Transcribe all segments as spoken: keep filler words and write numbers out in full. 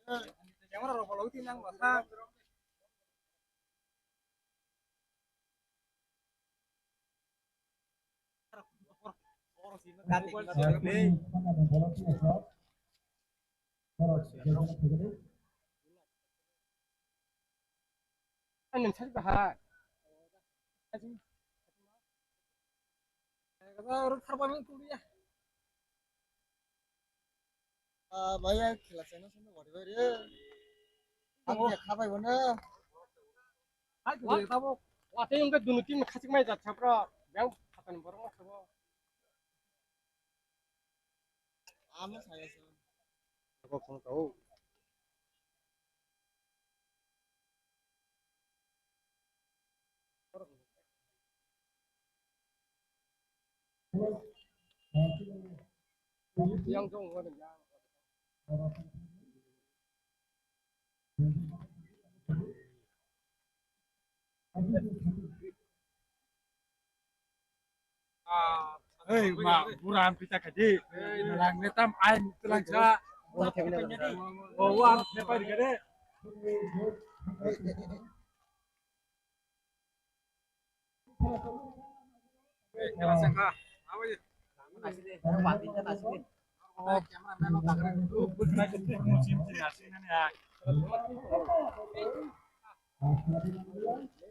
Camera rok bolong tin nang basa. Ani sari bahai. Oro tharmani tuliya. Ah, bhai, ang khela chaina songno wari bai re. Ang ya khabai bono. Hai, khabai tabo. Watwi wngkha dunu tin khachik mai jat sabra. Yang khatan borok ma sabo. Amo saya song. Kok song tau. Hei, ma, buram pita kadi. Malang netam ai tulang sa. Oh, wa, nepai kade.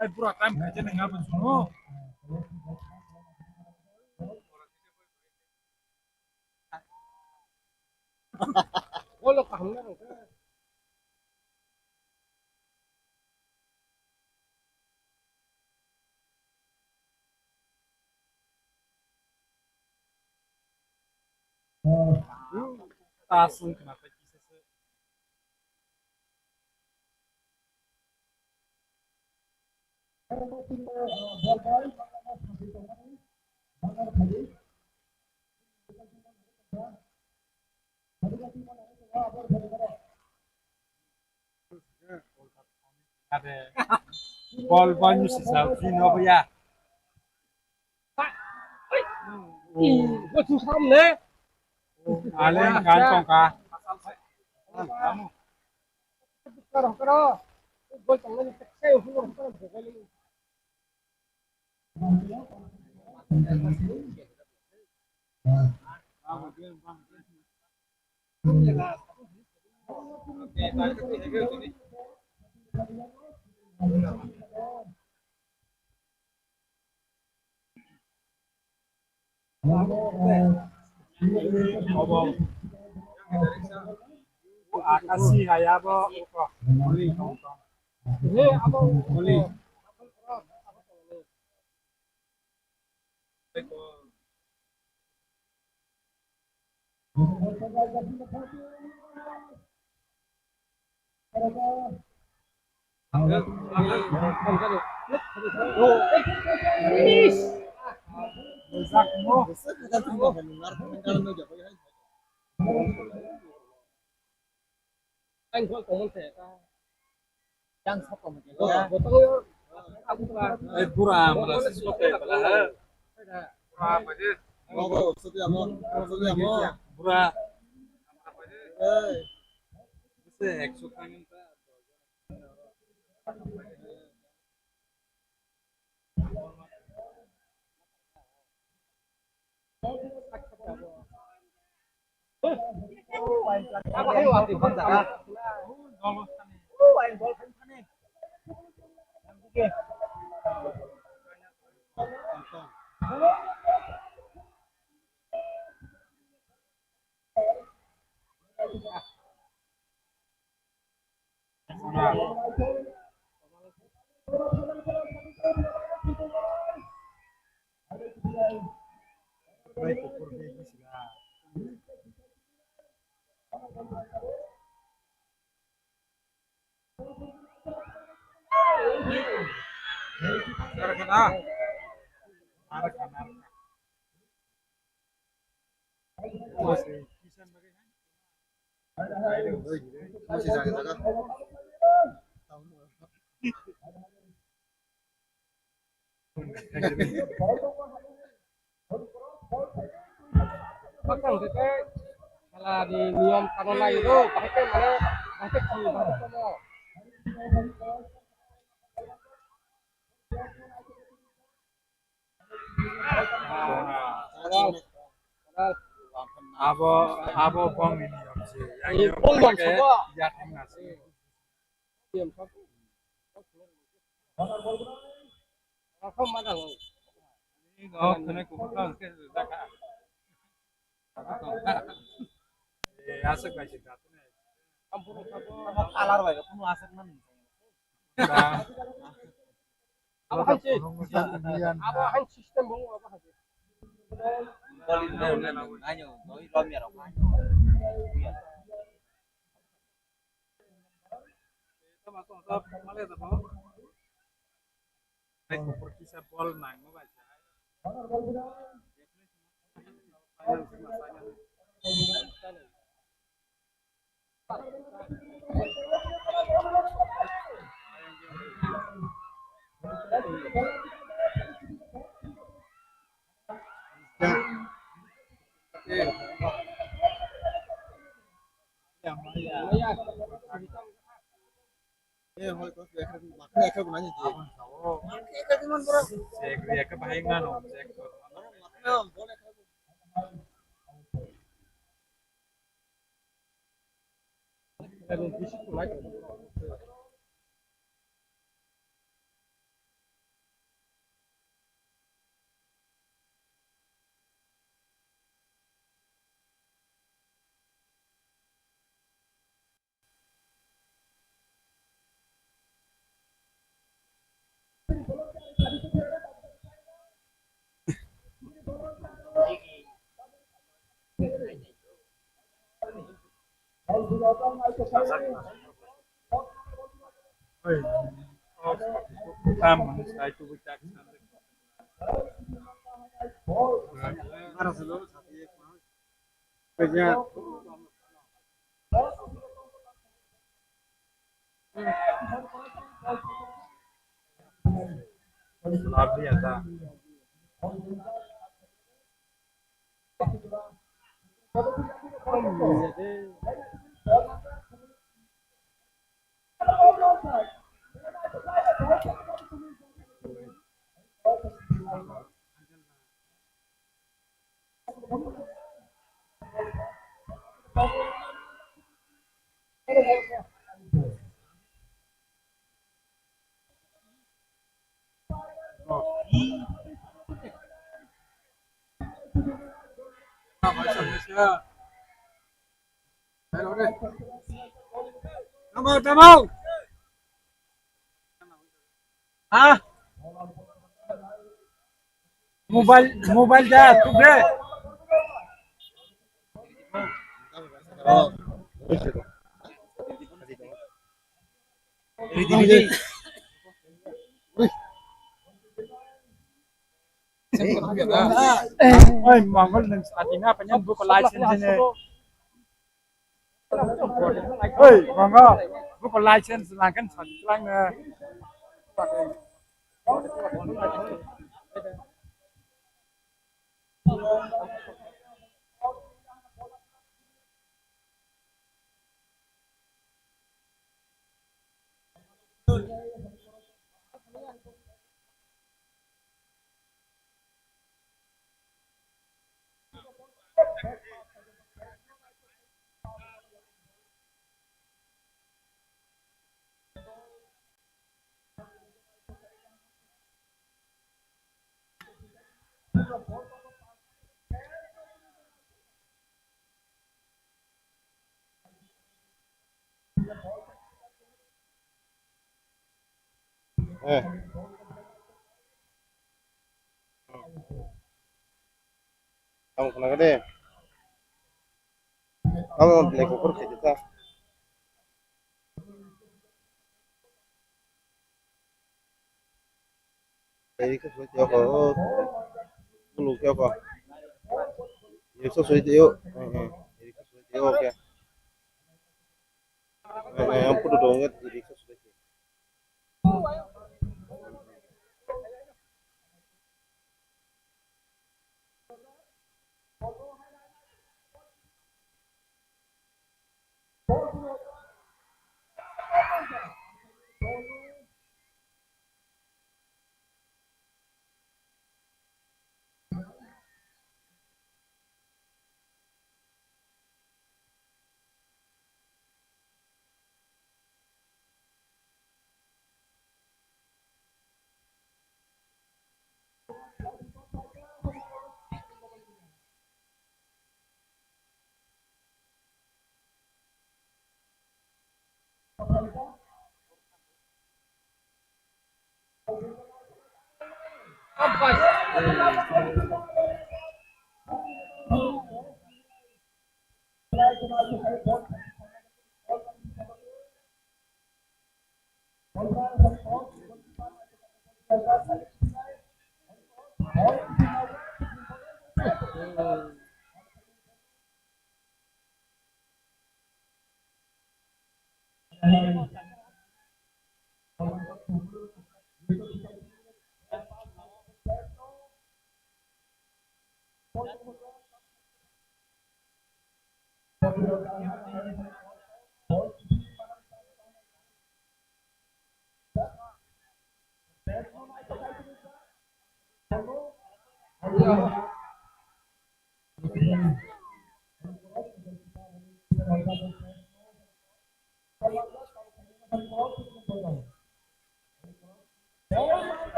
Ai, pura time khaijani nga bo chwngno. Bolo kaham na rwngkha. Ta sung khna ta kisa se. Bol bol ni sisa pin hobo ya. Ih, gua susah nih. Ale kan tongka. Karo karo. Gua tongka ni tekse hulu karo bogol. Obo. Akasi hayabo uko. Muli tong tong. Muli. Ang gol tongmon se. Yang sok tongmon se. Ai, bura, bura, sok tongmon se. Bura, apa je? Bura. Apa je? Bura. Apa je? Bisa ekso tangan ta. Bakang khe khe khala ni niyom kano lai do, bahai khe mane Abo, abo bongni niyom se. Yang niyom bong bong khe sabo. Yathang nasi. Ni no khne kuphur kha hwnkhe rijak kha. Eh, aswk bai se da tene. Amo kalar bai kuno aswk man. Da. Abo hai se. Abo hai system bo abo hai se. Doli doli nai no doi romya rok. Tei kuphur kisa bol nangma bai se. Eh, hoi, kos ekar, makna ekar guna ni je. Ekar guna bro. Sek, ekar bahai ngano, sek. Makna, bol ekar. Tamo, tamo. Ha? Mobile, mobile da, tu bre. Oi, Mongol nang sati na, panyan buko license ne. Oi, manga, buko license langkan sangklang na. Eh. Tamo khna de. Tamo black pepper khai de ta. Eri khe soi tio ko. Kulu khe ko. Eri khe soi tio. Eri khe soi tio ke. Ang photo dong ya, eri khe soi tio.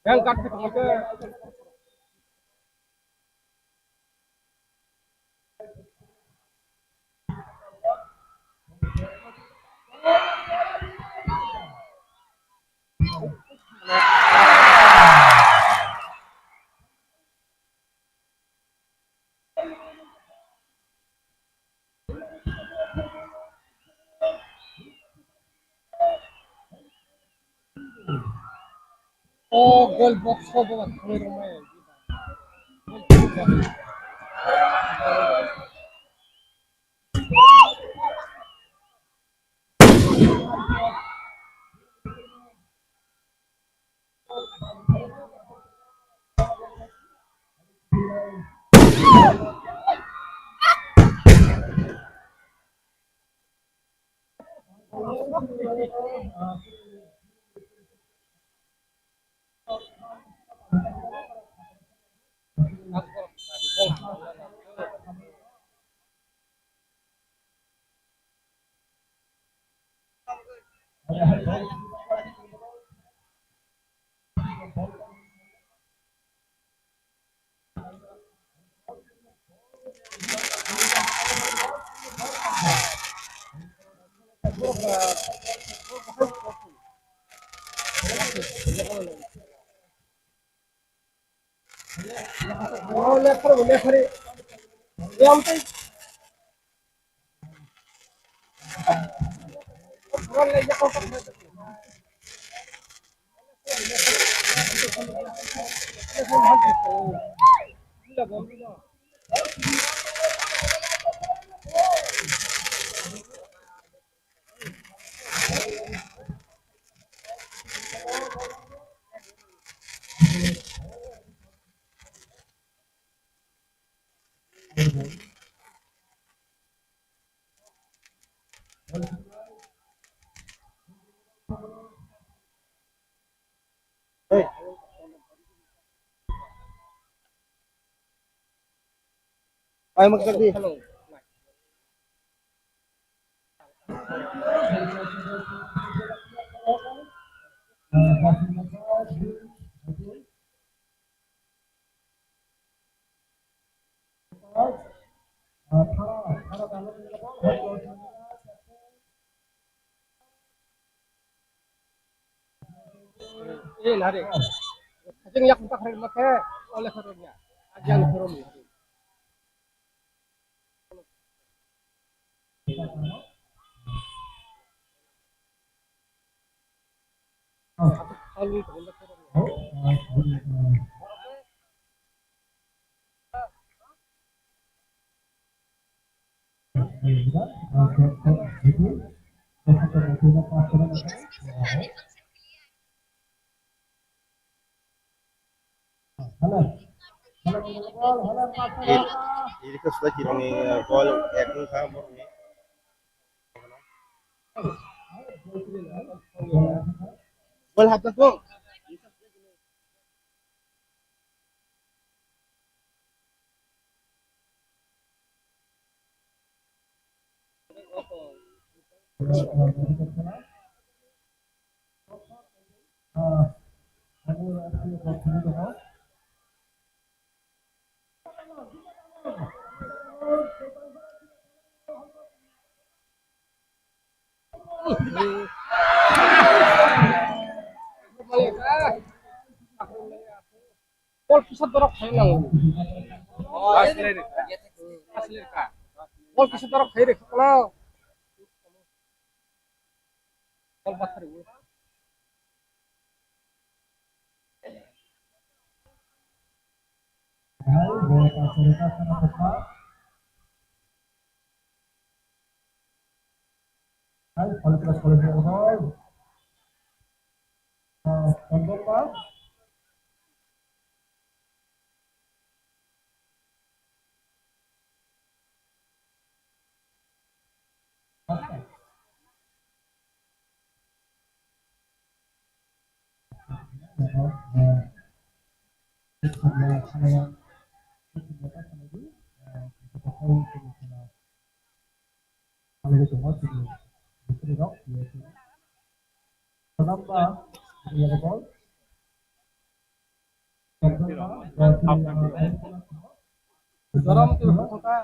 Yang kat kita. O goal box o bo thangwi rwmai. Ay, magtagdi. Eh, nari. Kacang yak buka kering make, oleh kering ya. Ajan kering ya. Ini, ini ke sudah kirani gol ek nung kha borok ni. Gol hapjak kho. Gol kisa dorok khai nang. Gol kisa dorok khai rek. Gol bathar. Jorom tu kota.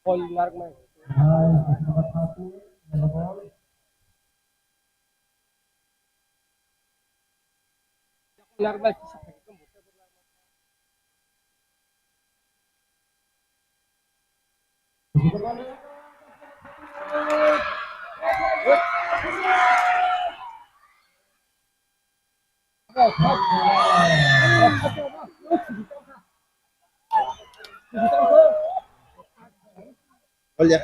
Koi narknai. Narknai kisa. Olha.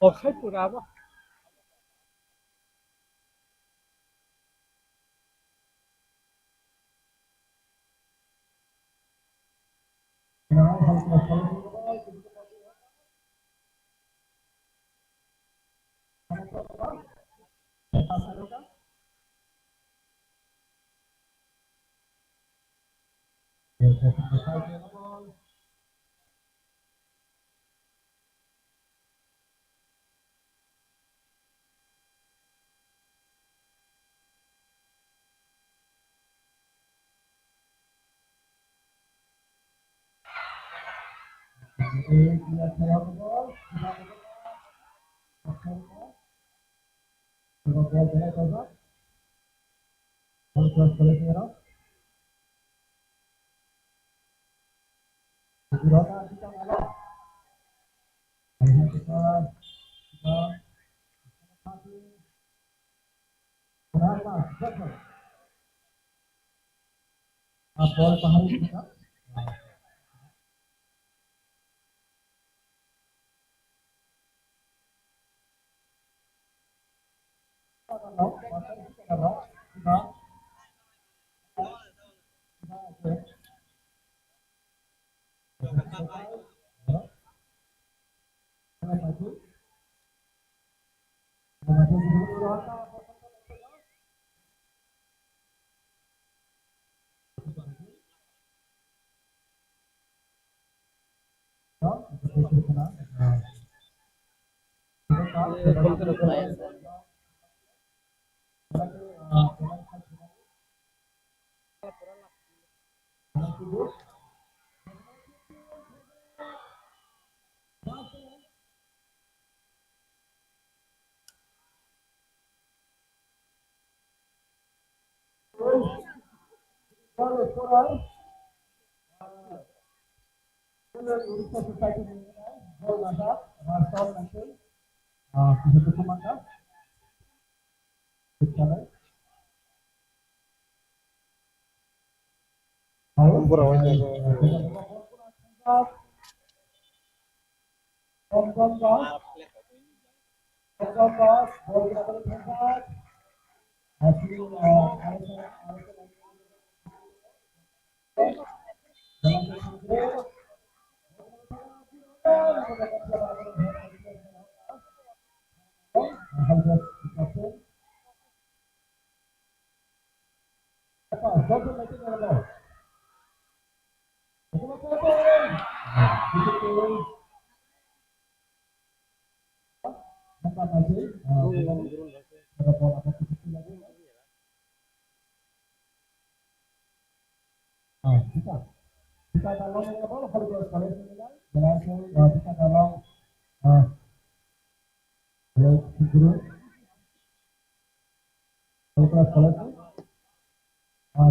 Okhai pura abo.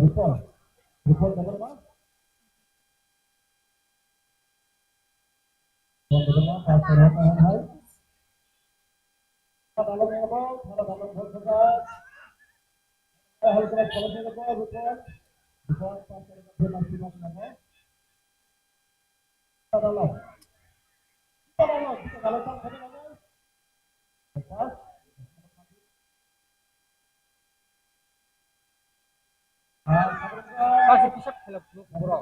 Report. Report number one. Kaisa kisa khelak phuru borok.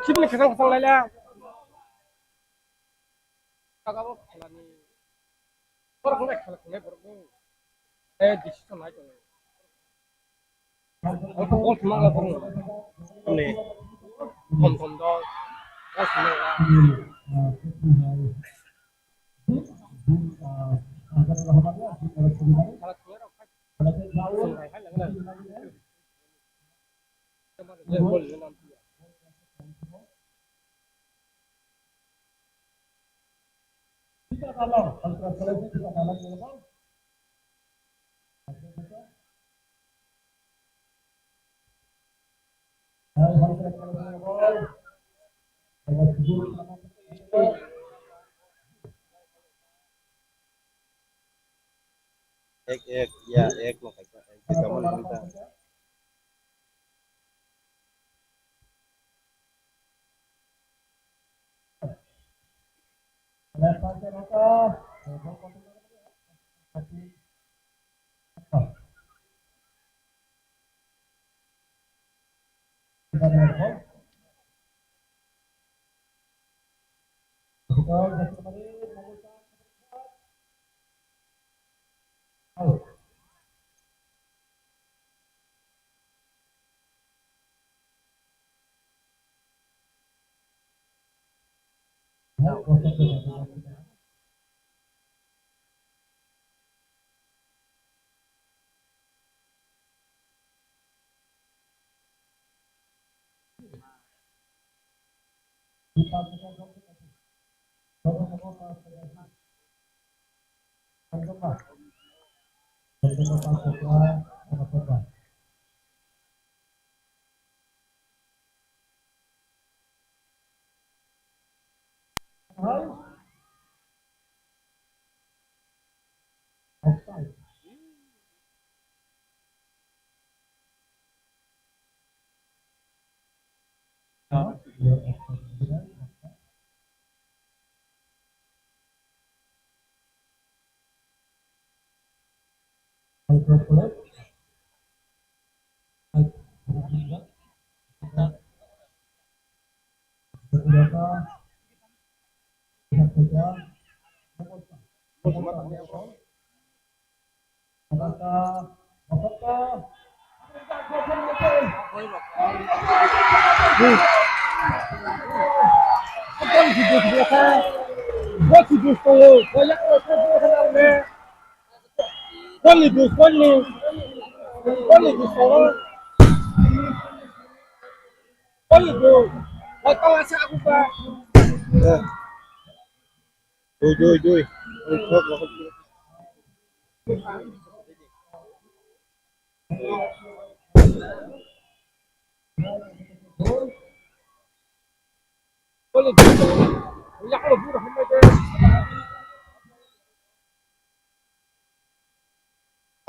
Khibini khasang khasang laila. Kagabo khalani. Borok hwnwi khala khalai borok ni. Eh, decision lai tongo. Alpha bol thumang la borok. Ni. Thom thom dol. Bol thumang la. Khala thumang rok khai. Song khai khai lang na. Ek, ek, ya, ek no kaisa, ek di kaman hinta. Dui, dui, dui.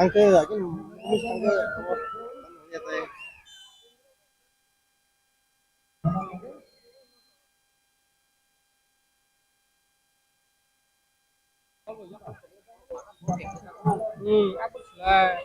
Ang khe lagi nulis ang khe. Hmm, aku selai.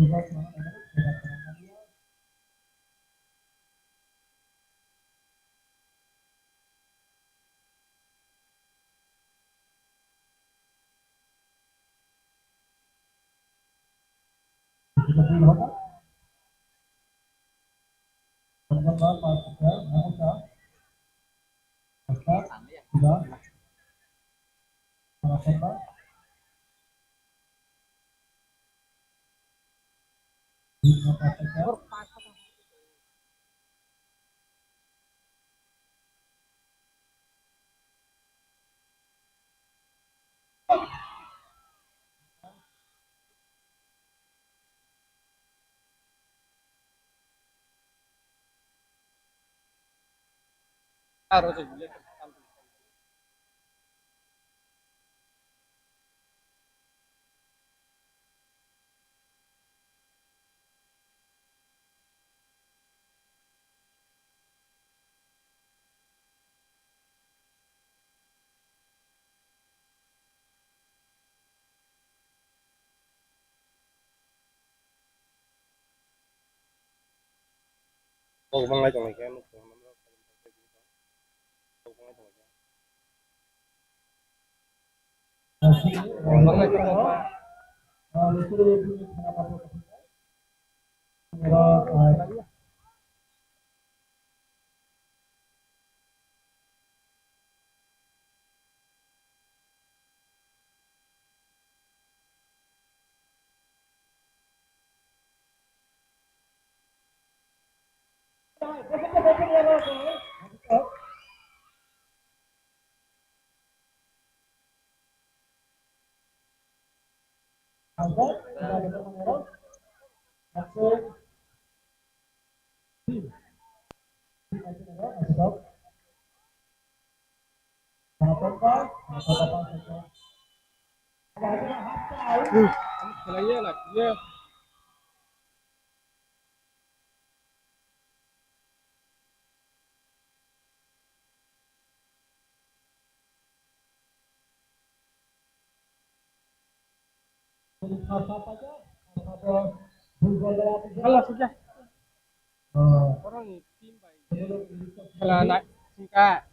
Kok manglai tonglaikhe, nuk tong, kok manglai tonglaikhe. Hala sudah. Orang tim bai. Hala nak singka.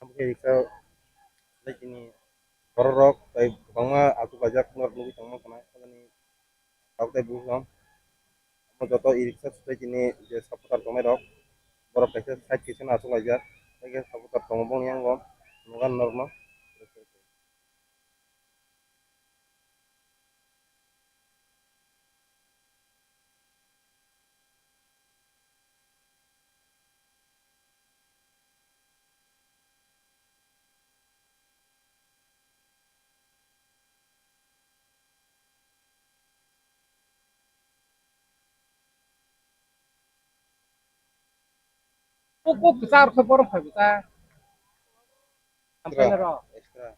Omo khe riksa tei chini borok rok tei kwbangma achuk laijak norok nugwi tongma khna, tabuk tei buphang. Omo joto e riksa sutai chini je supporter tongnai rok, borok kaisa side kaisa no achuk laijak, tei khe supporter tongo boni yango, nugo norokno. Kok kok kwchar khe borok phai bwsa. Extra. Extra.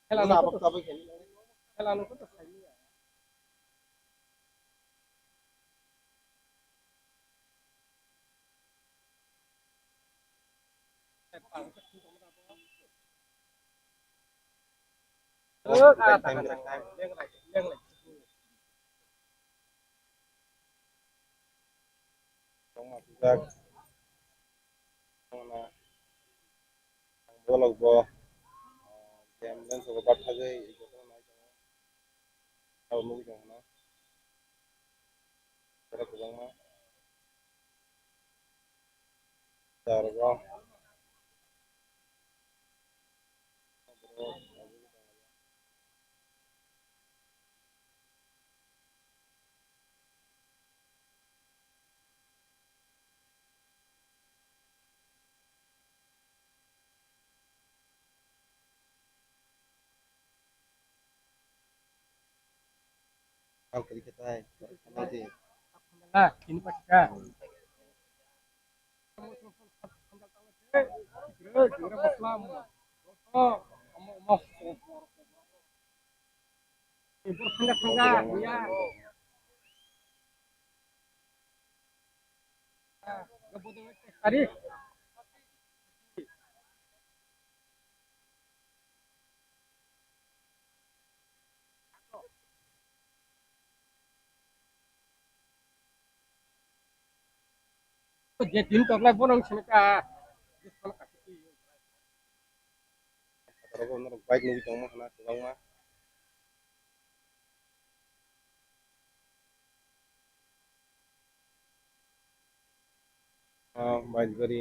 Khela no koto, khela no koto saimanya. Tongma sujak. Tongna. Ang bolok bo, ah, game lens rok bathagwi jotono nai tongo. Abo nugwi tongkha na. Borok kwbangma. Jar bo. Ang kiri khe tai. Ano di. Ah, ini pakai. Tari. Je din toklai bono wng sini ka. Oro norok bike nugwi tongma khna kwbangma. Ah, bike gari.